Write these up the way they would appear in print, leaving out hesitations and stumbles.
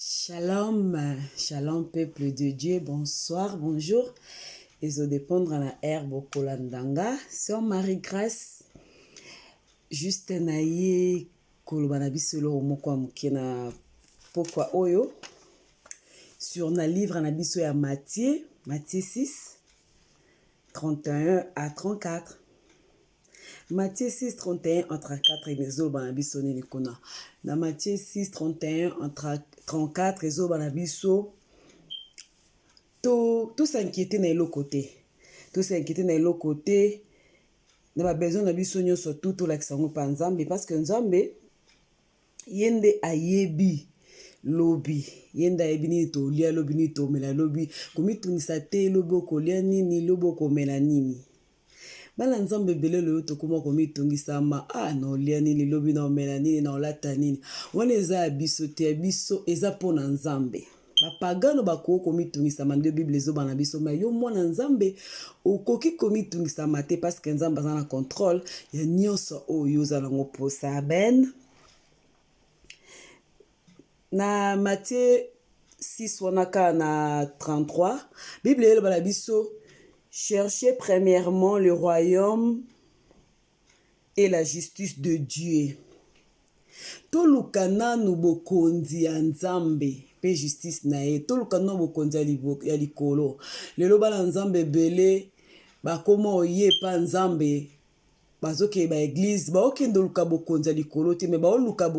Shalom, shalom peuple de Dieu, bonsoir, bonjour. Ezo dépendre na heure bokolanda nga. Sœur Marie-Grâce, juste na ye koloba na biso eloko moko ya moke na pokwa oyo sur na livre na biso ya Matthieu, Matthieu 6, 31 à 34. Matthieu 6, 31 à 34 ezoloba na biso nini kuna? Na Matthieu 6, 31 à 34 ezoloba na biso to tos'inquiéter na eloko te, tos'inquiéter na eloko te, na babesoin na biso nyonso tu tolakisa yango mpa Nzambe, parce que Nzambe ye nde ayebi lobi, ye nde ayebi nini tolia lobi, nini tomela lobi. Komitungisa te lobi okolia nini, lobi okomela nini. Bana Nzambe ebele lelo tokóma komitungisama: "Ah, naolia nini lobi, naomela nini, naolata nini?" Wana eza ya biso te, ya biso eza mpona Nzambe. Bapagano bakoki komitungisama nde Bible ezoba na biso, mais yo mwana Nzambe okoki komitungisama te, parce que Nzambe aza na contrôle ya nyonso oyo oza nango mposa. Amen. Na Matthieu 6 wana kaka na 33, Bible eloba na biso: "Cherchez premièrement le royaume et la justice de Dieu." Toluka nanu bokonzi ya Nzambe mpe justice na ye. Toluka nanu bokonzi ya likolo. Lelo bana Nzambe ebele bakóma oye epa Nzambe, bazokende baéglise, baokende oluka bokonzi ya likolo te, mais baoluka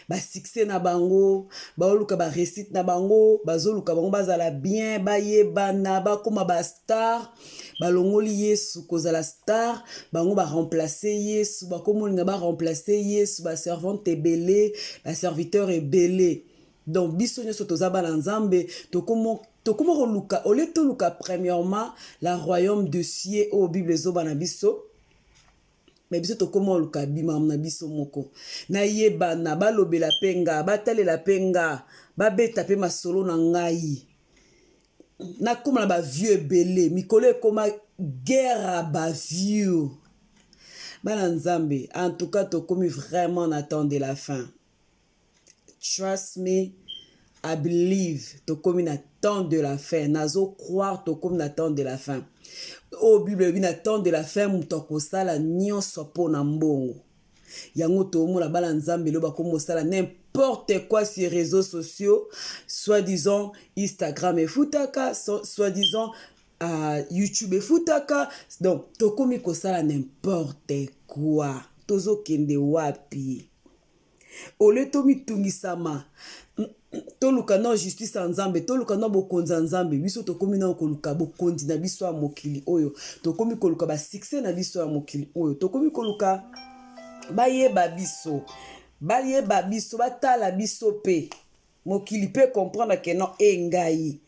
basuccès na bango, baoluka baréussite na bango, bazoluka bango bazala bien, bayebana, bakóma bastar. Balongoli Yesu kozala star, bango baremplace Yesu, bakóma olinga baremplace Yesu. Baservante ebele, baserviteur ebele. Donc biso nyonso toza bana Nzambe, tokóma koluka, au lieu toluka premièrement la royaume de cieux oyo Bible ezoba na biso, mais biso tokóma oluka bimama na biso moko, nayebana, balobela mpe nga, batalela mpe nga, babeta mpe masolo na ngai, nakóma na bavues ebele. Mikolo ekóma guerre ya bavues. Bana Nzambe, en tout cas tokómi vraiment na temps de la fin. Trust me, I believe tokómi na temps de la fin. Nazocroire tokómi na temps de la fin oyo Bible elobi. Na temps de la fin, moto akosala nyonso mpo na mbongo. Yango toomona bana Nzambe lelo bakomi kosala n'importe quoi sur réseaux sociaux, soi-disant Instagram efutaka, soi-disant YouTube efutaka. Donc tokomi kosala n'importe quoi. Tozokende wapi? Au lieu tomitungisama, toluka na justice ya Nzambe, toluka na bokonzi ya Nzambe, biso tokómi na koluka bokonzi na biso ya mokili oyo, tokómi koluka basuccès na biso ya mokili oyo, tokómi koluka bayeba biso, bayeba biso, batala biso mpe mokili mpe comprendre que non, e ngai.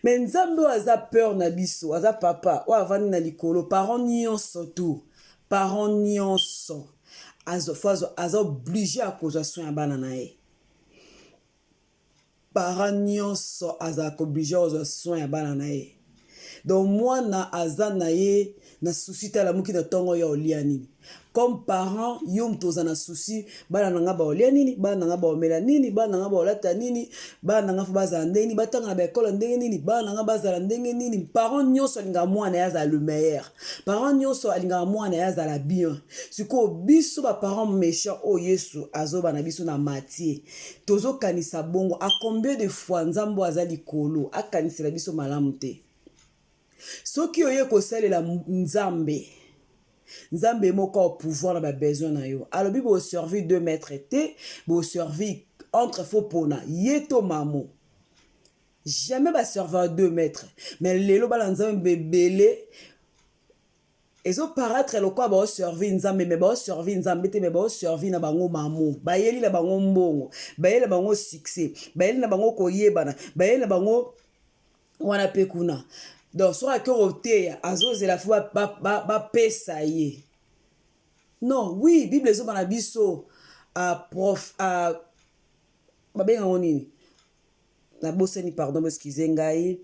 Mais Nzambe oyo aza père na biso, aza papa oyo avandi na likolo, parent nyonso tu, parent nyonso aza obligé ya kozwa soin ya bana na ye. Parent nyonso azalaka obligé kozwa soin ya bana na ye. Donc mwana aza na ye na souci te, alamuki na ntongo oyo olia nini. Comme parent, yo moto oza na souci: bana na nga baolia nini, bana na nga baomela nini, bana na nga baolata nini, bana na nga faut bazala ndenge nini, batanga na baekole ndenge nini, bana na nga bazala ndenge nini. Parent nyonso alingaka mwana ye azala le meilleur. Parent nyonso alingaka mwana ye azala bien. Sikoyo biso baparent méchant oyo Yesu azoba na biso na Matthieu, tozokanisa bongo, à combien de fois Nzambe oyo aza likolo akanisela biso malamu te? Soki oye kosalela Nzambe, Nzambe moko apouvoir na babesoin na yo. Alobi boservir deux maîtres te, boservir entre, faut pona ye to mamo. Jamais baservir deux maîtres. Mais lelo bana Nzambe ebele ezoparaître lokola baoservir Nzambe, mais baoservir Nzambe te, mais baoservir na bango mamo. Bayeli na bango mbongo, bayeli na bango succès, bayeli na bango koyebana, bayeli na bango wana mpe kuna. Donc soki ake koteya, azozela faut bapesa ye. Non, oui, Bible ezoba na biso prof babengango nini? Nabosani, pardon, excuse ngai.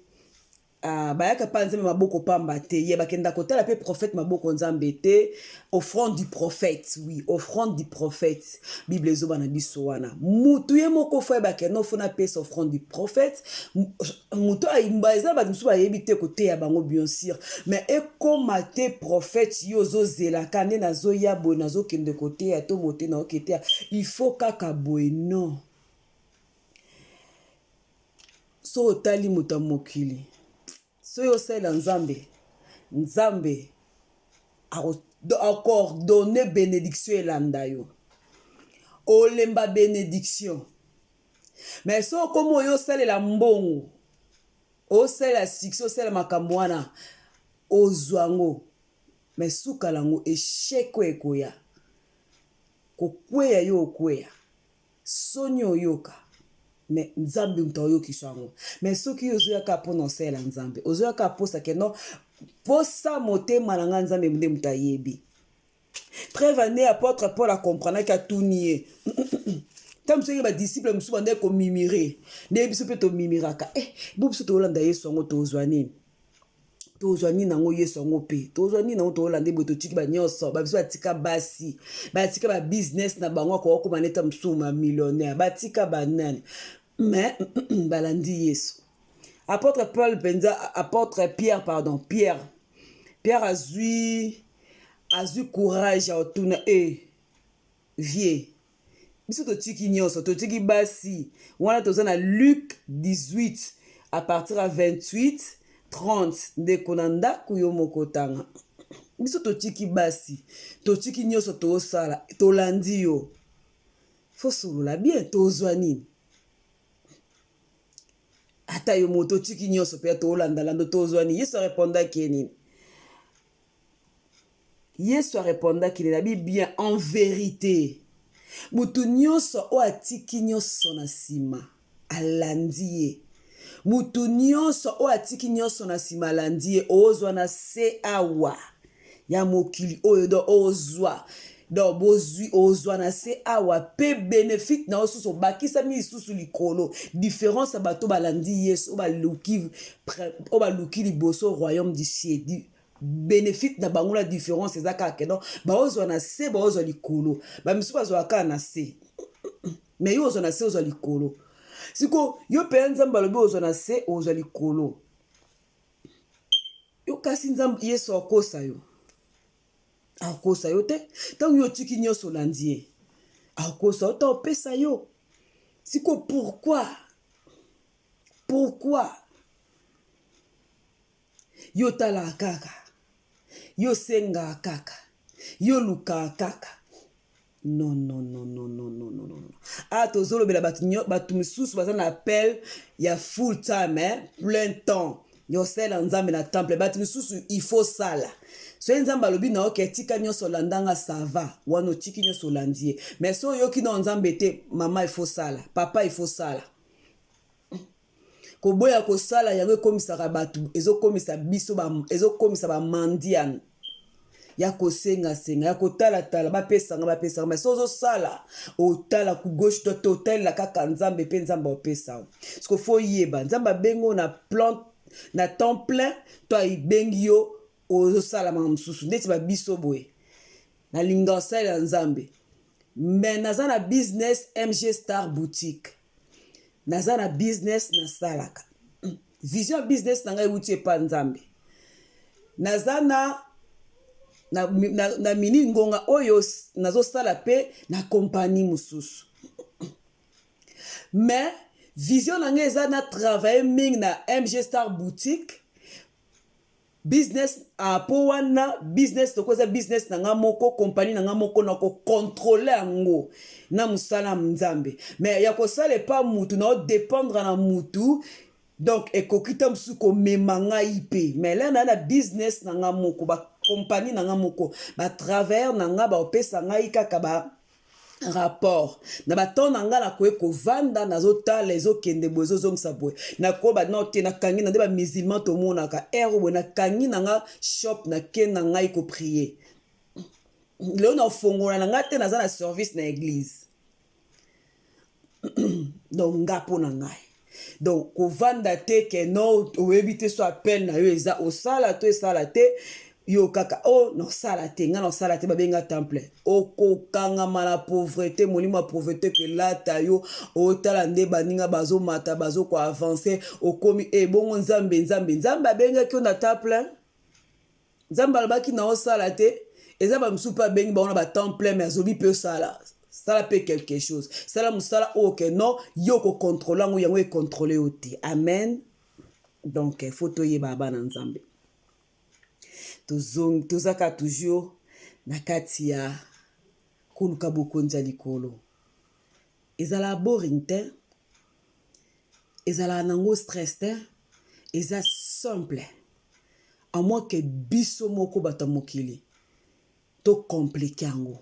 Ah, bayaka pa nzambe maboko pamba te ye bakenda kotala mpe prophète maboko nzambe te. Offrande du prophète, oui, offrande du prophète. Bible ezoba na biso wana, mutu ye moko fo ayebaka no fo napesa offrande du prophète. Mutu ayimba eza bato mosusu bayebi te koteya bango, bien sûr, mais ekoma te prophète yo ozozelaka nde nazoya boye, nazokende koteya to mote naoketeya, il faut kaka boye. Non, so otali moto ya mokili, soki osalela Nzambe, Nzambe akoordonner bénédiction elanda yo, olemba bénédiction. Mais so okomi oyo osalela mbongo, osalela succès, osalela makambo wana, ozwa yango, mais suka nango échec oyo ekoya kokweya yo, okweya soni, oyoka. Mais Nzambe moto aoyokisa yango. Mais soki ozoyaka mpona osalela Nzambe, ozoyaka posa keno posa motema na ngai, Nzambe nde moto ayebi. Preuve ane, apôtre Paul acomprenaki, atuni ye ntango mosusu badisciple mosusu bandeki komurmurer nde biso mpe tomurmuraka. Eh, bo biso toolanda Yesu yango, tozwa nini? Tozwa nini yango? Yesu yango mpe tozwa nini yango? Toolanda boye, totiki banyonso babiso, batika basi, batika babusiness na bango, akoka koma neta mosusu bamillionnaire, batika banani, mais balandi Yesu. Apôtre Paul mpenza, apôtre Pierre, pardon, Pierre, Pierre azwi courage ya kotuna e vie biso totiki nyonso, totiki basi wana. Toza na Luc 18 à partir ya 28 30. Ndeko na ndako, yo moko otanga. Biso totiki basi, totiki nyonso, tosala, tolandi yo, fosolola bien, tozwa nini? Ata yo moto otiki nyonso mpe tolandalanda, tozwa nini? Yesu arépondaki ye nini? Yesu arépondaki nini? Abi bien, en vérité, motu nyonso oyo atiki nyonso na nsima alandi ye, motu nyonso oyo atiki nyonso na nsima alandi ye, ozwa na se awa ya mokili oyo, donc ozwa, donc bozwi, ozwa na se awa mpe bénéfice na yo susu obakisami lisusu likolo. Différence ya bato balandi Yesu, oyo baluki liboso royaume du ciel, bénéfice na bango, la différence eza kaka ke donc baozwa na se, baozwa likolo. Bamisusu bazwaka kaka na se, mais yo ozwa na se, ozwa likolo. Siko yo mpenza, Nzambe alobi ozwa na se, ozwa likolo. Yo kasi Nzambe, Yesu akosa yo? Akosa yo te. Ntango yo otiki nyonso, olandi ye, akosa yo te, opesa yo. Siko pourquoi, pourquoi yo otalaka kaka, yo osengaka kaka, yo olukaka kaka? Non, non, non, non, non, non, non, non. Ah, tozolobela bato misusu baza na appel ya full time, eh? Plein temps yosala Nzambe na temple. Bato misusu, il faut sala. Soki Nzambe alobi na oke tika nyonso, olandanga, ça va, wana otiki nyonso, olandi ye. Mais so oyoki na Nzambe te, mama, il faut sala, papa, il faut sala. Koboya kosala yango ekomisaka bato, ezokomisa biso, ezokomisa bamandiane ya kosengasenga, ya kotalatala, bapesanga, bapesanga. Mais so ozosala, otala gauche to te, otalela kaka Nzambe mpe Nzambe opesa yo. Siko fo oyeba, Nzambe abengi yo na plan na temps plein to abengi yo ozosala makambo mosusu ndeti babiso boye. Nalinga osalela Nzambe, mais naza na business, MG Star Boutique. Naza na business nasalaka. Vision ya business na ngai euti epa Nzambe. Naza na mini ngonga oyo nazosala mpe na kompani mosusu, mais vision na ngai eza na travaille mingi na MG Star Boutique business. Mpo wana business loko eza business na nga moko, kompani na nga moko, na kocontrôler yango na mosala ya Nzambe. Mais ya kosala epa mutu, na odépendre na mutu, donc ekoki ta mosusu komema ngai mpe. Mais la na business na nga moko, bakompani na nga moko, batravailleur na nga baopesa ngai kaka ba rapport na batemps na ngai, nakoki kovanda, nazotala, ezokende boye, ezozongisa boye, nakoba no te, nakangi na nde bamusulman tomonaka ere boye, nakangi na nga shop, nake na ngai koprier. Lelo nafongola na ngai te, naza na service na église. Donc nga, mpo na ngai, Donc kovanda te ke no oyebi te so appel na yo eza osala to esala te, yo kaka o oh, nasala te, ngai nasala te, babenga temple. Okokangama na pauvreté, molimo ya pauvreté kelata yo. Otala nde baninga bazomata, bazokoavance, okomi ebongo. Nzambe, Nzambe, Nzambe abengaki yo na temple? Nzambe alobaki na osala te? Eza bamisusu mpe abengi bango na batemple, mais azobi mpe osala, sala mpe quelque chose, sala mosala oyo ke non, yo kocontrôle yango, yango econtrôle yo te. Amen. Donc faut toyeba, bana Nzambe, tozaka toujours na kati ya koluka bokonzi ya likolo. Ezalaka boring te, ezalaka nango stress te, eza simple, à moins ke biso moko bato ya mokili tocompliquer yango,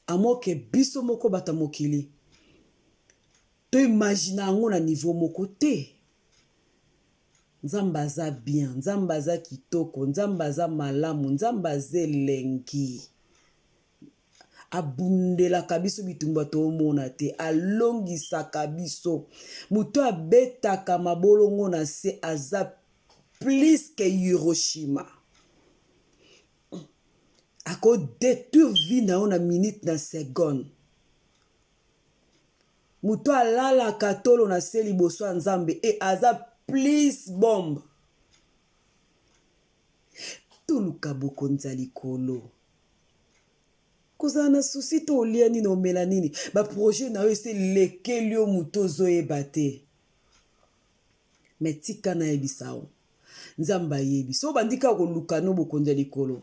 à moins ke biso moko bato ya mokili toimagine yango na niveau moko te. Nzambe aza bien, Nzambe aza kitoko, Nzambe aza malamu, Nzambe aza elengi. Abundelaka biso bitumba toomona te, alongisaka biso. Moto abetaka mabolongo na se aza plus ke Hiroshima. Akodétruire vie na yo na minute, na seconde. Moto alalaka tolo na se liboso ya Nzambe e aza plus bombe. Toluka bokonzi ya likolo. Kozala na souci to olia nini, omela nini, baprojet na yo esi elekeli yo, moto ozoyeba te. Mais tika nayebisa yo, Nzambe ayebi. So obandi kaka koluka no bokonzi ya likolo,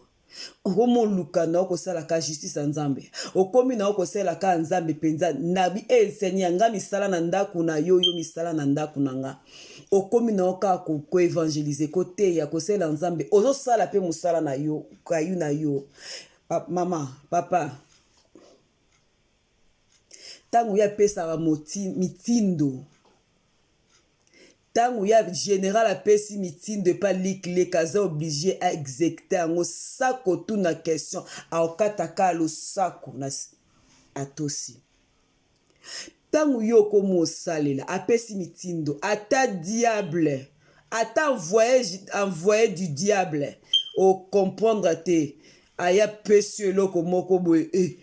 okomoluka na okosalaka justice ya Nzambe, okomi na okosalelaka Nzambe mpenza. Nabi e Seigneur, nga misala na ndako na yo, yo misala na ndako na nga. Okomi na yo kaka koévangéliser, koteya, kosalela Nzambe, ozosala mpe mosala na yo, kayu na yo. Mama, papa, ntango ye apesaka mitindo, ntango ya général apesi mitindo epa liklek, aza obligé aexécuter yango sa kotuna question. Aokataka losako na atosi. Ntango yo okoma osalela, apesi mitindo, ata diable, ata envoyé du diable, ocomprendre te, aya pesi yo eloko moko boye, eh,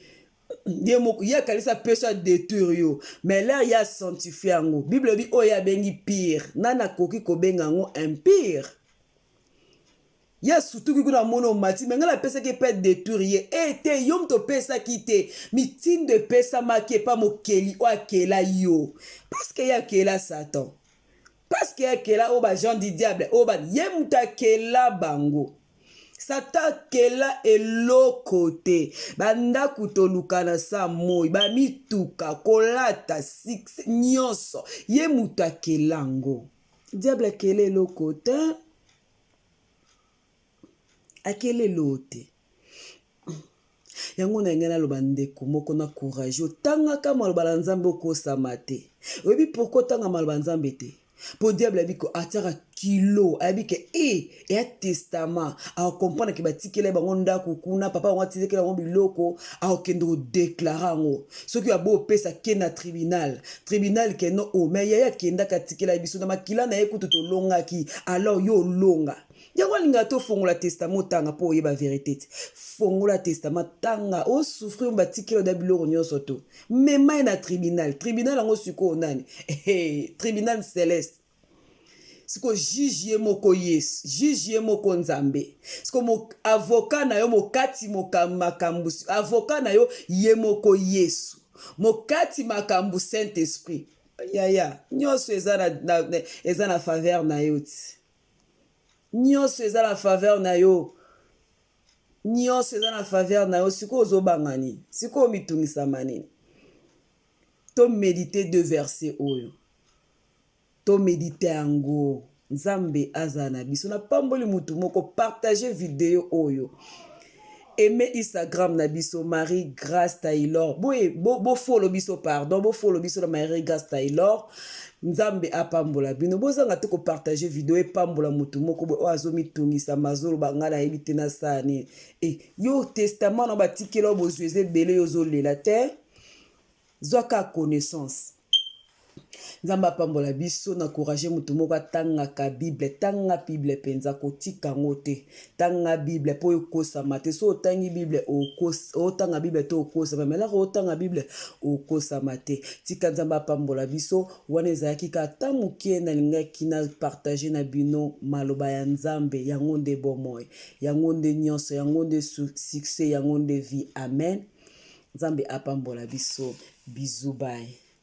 ye moko ye akanisi apesi adétruire yo, mais l'heure ye asanctifie yango. Bible elobi oyo abengi pur, nani akoki kobenga yango impur? Ye asutuki kuna, amoni omati, mais ngai napesaki epe détruire ye e te. Yo moto opesaki te, mitindo epesamaki epa mokeli oyo akela yo, parce que ye akela Satan, parce que ye akela oyo baagent du diable, oyo ye moto akela bango. Satan akela eloko te. Bandako toluka na sa moi, bamituka, kolata, succès, nyonso ye moto akela yango. Diable akela eloko te, akela eloko te. Yango na ngai naloba, ndeko moko na courage, otangaka maloba na Nzambe, okosama te. Oyebi pourquoi otanga maloba Nzambe te? Mpo diable ayebi ko atiaka kilo, ayebi ke e eya testament, akocomprendre ke batikela bango ndako kuna, papa bango atikela bango biloko, akokende kodéclarer yango. Soki abo opesa ke na tribunal, tribunal ke no o mais yaya akendaka, atikela biso na makila na ye, kutu tolongaki, alors yo olonga yango. Alingaka tofongola testament, otanga mpo oyeba vérité te. Fongola testament, tanga. Osouffrir, batikela oda biloko nyonso to mema ye na tribunal. Tribunal yango sikoyo nani? Hey, tribunal céleste. Siko juge ye moko Yesu, juge ye moko Nzambe. Siko avocat na yo mokati makambo, avocat na yo ye moko Yesu, mokati makambo Saint Esprit. Yaya, nyonso eza na faveur na yo ti. Nyonso eza na faveur na yo, nyonso eza na faveur na yo. Sikoyo ozobanga nini? Sikoyo omitungisama nini? Tomédite deux versets oyo, tomédite yango. Nzambe azala na biso. Napamboli mutu moko. Partage video oyo, aime Instagram na biso, Marie Grace Taylor. Boye bofollow biso, pardon, bofollow biso na Marie Grace Taylor. Nzambe apambola bino. Bozanga te kopartage video, epambola motu moko boye oyo azomitungisama, azoloba: "Ngai nayebi te nasala nini." E yo, testament na batikela oyo bozwi eza ebele, yo ozolela te. Zwa kaka connaissance. Nzambe apambola biso na courage moto moko atangaka Bible. Tanga Bible mpenza, kotika yango te. Tanga Bible mpo okosama te. So otangi Bible, otanga Bible te, okosama. Mais laka otanga Bible, okosama te. Tika Nzambe apambola biso. Wana ezalaki kaka ata moke nalingaki na partage na bino maloba ya Nzambe. Yango nde bomoi, yango nde nyonso, yango nde succès, yango nde vie. Amen. Nzambe apambola biso. Bisous, bye.